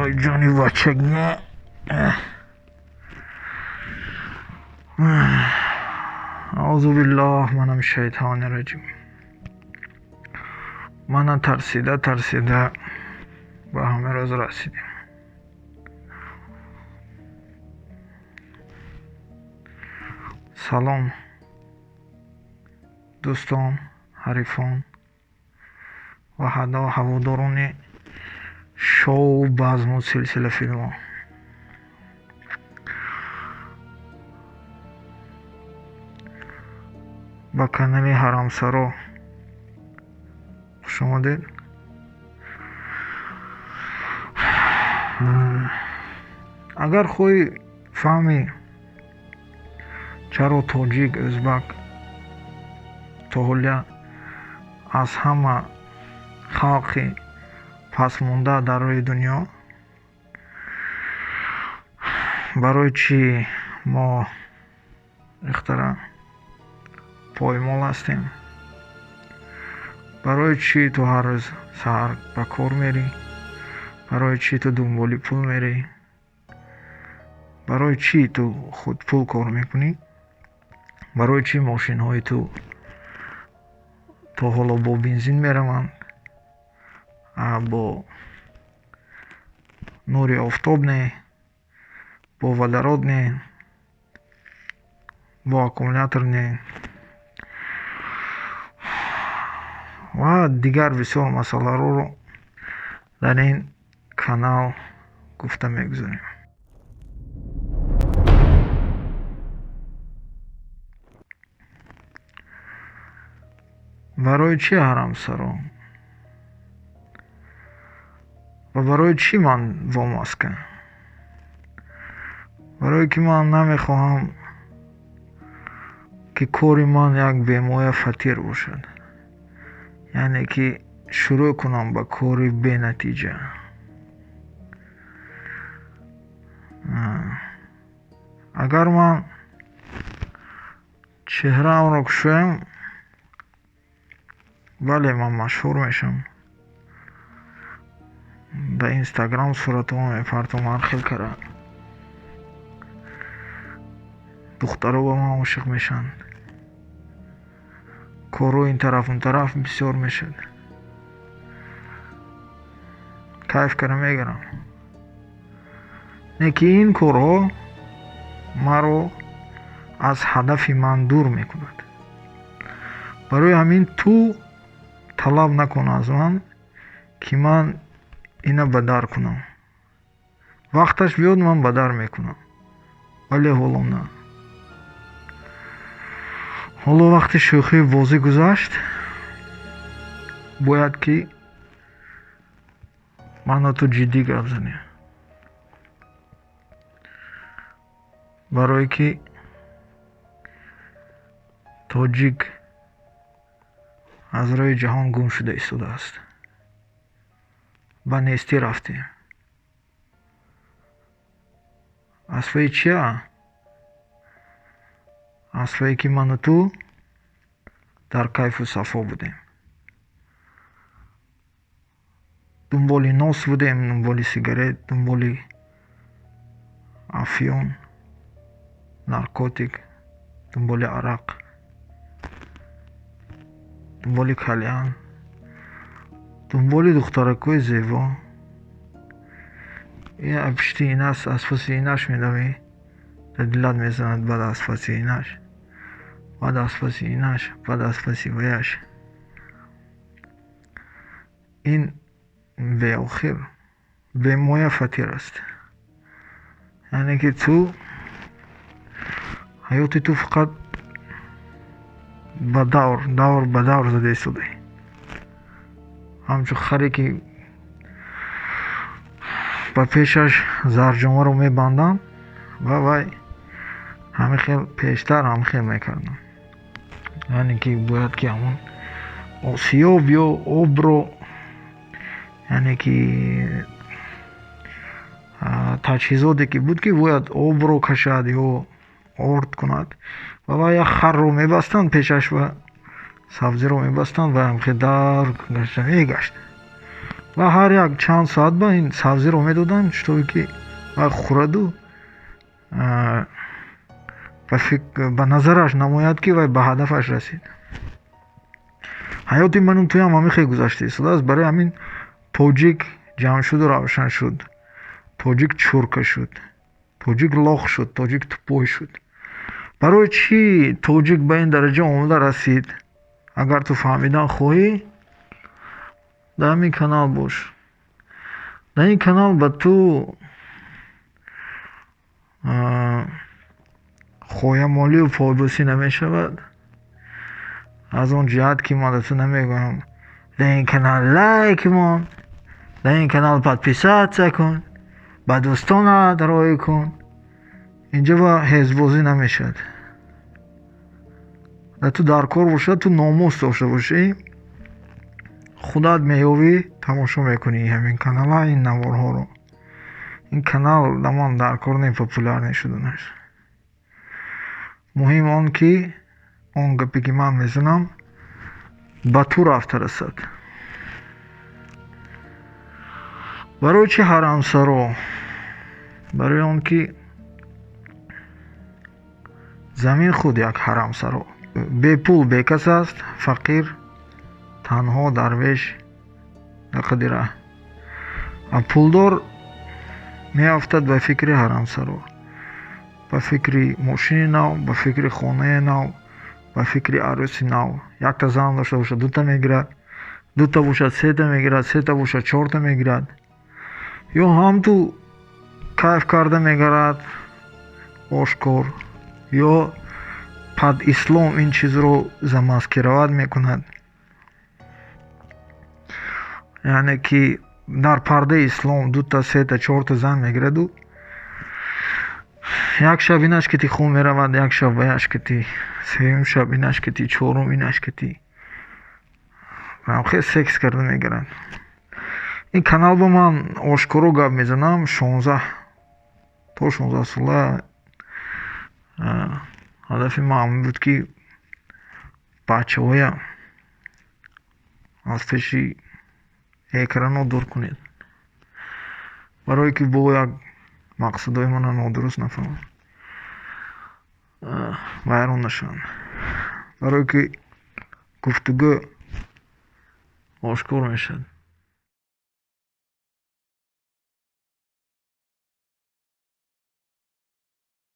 Ой, ҷони бачагӣ. Аузу биллоҳ манам шайтони раҷим. Мана тарсида тарсида ба ҳамин рӯз расидем. Салом, дӯстон, ҳарифон ва ҳаводорони шоу, базму силсила филмҳо. Ба канали Ҳарамсаро хуш омадед. Агар хоҳӣ фаҳмӣ, чаро тоҷик, ӯзбак то ҳолия аз ҳама халқи пасмонда дар рӯи дунё, барои чӣ мо ихтара поймол ҳастем, барои чӣ ту ҳар рӯз саҳар ба кор мерӣ, барои чӣ ту дунболи пул мерӣ, барои чӣ ту худ пул кор мекунӣ, барои чӣ мошинҳои ту то ҳоло бо бензин мераванд, бо нури офтоб не, бо водород не, бо аккумулятор не ва дигар бисёр масъалаҳоро дар ин канал гуфта мегузарем. Барои чӣ ҳарамсаро ва барои чӣ ман бо маска? Барое ки ман намехоҳам, ки кори ман як бемоя фатир бошад, яъне ки шурӯъ кунам ба кори бенатиҷа. Агар ман чеҳраамро кушоям, бале, ман машҳур мешавам, дар Инстаграм суратҳоро мепартом, ҳар хел кара духтаро ба ман ошиқ мешаванд, корҳо ин тараф он тараф бисёр мешавад, кайф кара мегарам. Не ки ин корҳо маро аз ҳадафи ман дур мекунад. Барои ҳамин ту талаб накун аз ман, ки ман ина ба дар кунам. Вақташ биёд, ман ба дар мекунам, вале ҳоло на. Ҳоло вақти шӯхию бозӣ гузашт, бояд ки ману ту ҷиддӣ гап занем, барое ки тоҷик аз рӯи ҷаҳон гум шуда истодааст, ба нестӣ рафтем. Аз паи чия? Аз пае ки ману ту дар кайфу сафо будем, дунболи нос будем, дунболи сигарет, дунболи афён, наркотик, дунболи арақ, дунболи кальян, дунболи духтаракҳои зебо. Ин пишти инас, аз паси инаш медавӣ, дар дилат мезанад, баъд аз паси инаш, баъд аз паси инаш, баъд аз паси ваяш. Ин беохир, бемоя фатир аст. Яъне ки ту ҳаёти ту фақат ба давр, давр ба давр зада истодаӣ, ҳамчун харе ки ба пешаш зарҷомаро мебанданд ва вай ҳамин хел пештар ҳамин хел мекарданд. Яъне ки бояд ки ҳамон осиёб ё обро, яъне ки таҷҳизоте ки буд, ки бояд обро кашад ё орд кунад, ва вай як харро мебастанд пешаш ва сабзиро мебастанд ва ҳамхел дар гашта мегашт. Ва ҳар як чанд соат ба ин сабзиро медоданд, чтобы ки вай хӯраду ба назараш намояд, ки вай ба ҳадафаш расид. Ҳаёти ману туям ҳамин хел гузашта истодааст. Барои ҳамин тоҷик ҷамъ шуду равшан шуд, тоҷик чурка шуд, тоҷик лох шуд, тоҷик тупой шуд. Барои чӣ тоҷик ба ин дараҷа омода расид? Агар ту фаҳмидан хоҳӣ, дар ҳамин канал бош. Дар ин канал ба ту хоямолию пойбӯсӣ намешавад, аз он ҷиҳат ки ман ба ту намегӯям: дар ин канал лайк мон, дар ин канал подписаться кун, ба дӯстонат роҳӣ кун. Инҷа ба ҳезбозӣ намешавад. Дар ту дар кор бошад, ту номус дошта бошӣ, худат меёвӣ, тамошо мекунӣ ҳамин канала, ин наворҳоро. Ин канал да ман дар кор не популярный шуданаш. Муҳим он, ки он гапе ки ман мезанам, ба ту рафта расад. Барои чӣ ҳарамсаро? Барои он ки замин худ як ҳарамсаро, бепул, бекас аст, фақир, танҳо, дарвеш дар қади раҳ. А пулдор меафтад ба фикри ҳарамсаро, ба фикри мошини нав, ба фикри хонаи нав, ба фикри арӯси нав. Якта зан дошта бошад, дута мегирад, дута бошад, сета мегирад, сета бошад, чорта мегирад. Ё ҳам ту кайф карда мегарад ошкор, ё под ислом ин чизро замаскировать мекунад, яъне ки дар пардаи ислом дута, сета, чорта зан мегираду як шаб инаш кити хун меравад, як шаб ваяш кити, сеюм шаб инаш кити, чорум инаш кити, хел секс карда мегирад. Ин канал ба ман ошкоро гап мезанам. 16 то 16 сола ҳадафи ман ҳамин буд, ки бачаҳоя аз пеши экрано дур кунед, барое ки бо як мақсадҳои мана нодуруст нафаҳманд, вайрон нашаванд, барое ки гуфтугӯ ошкор мешавад.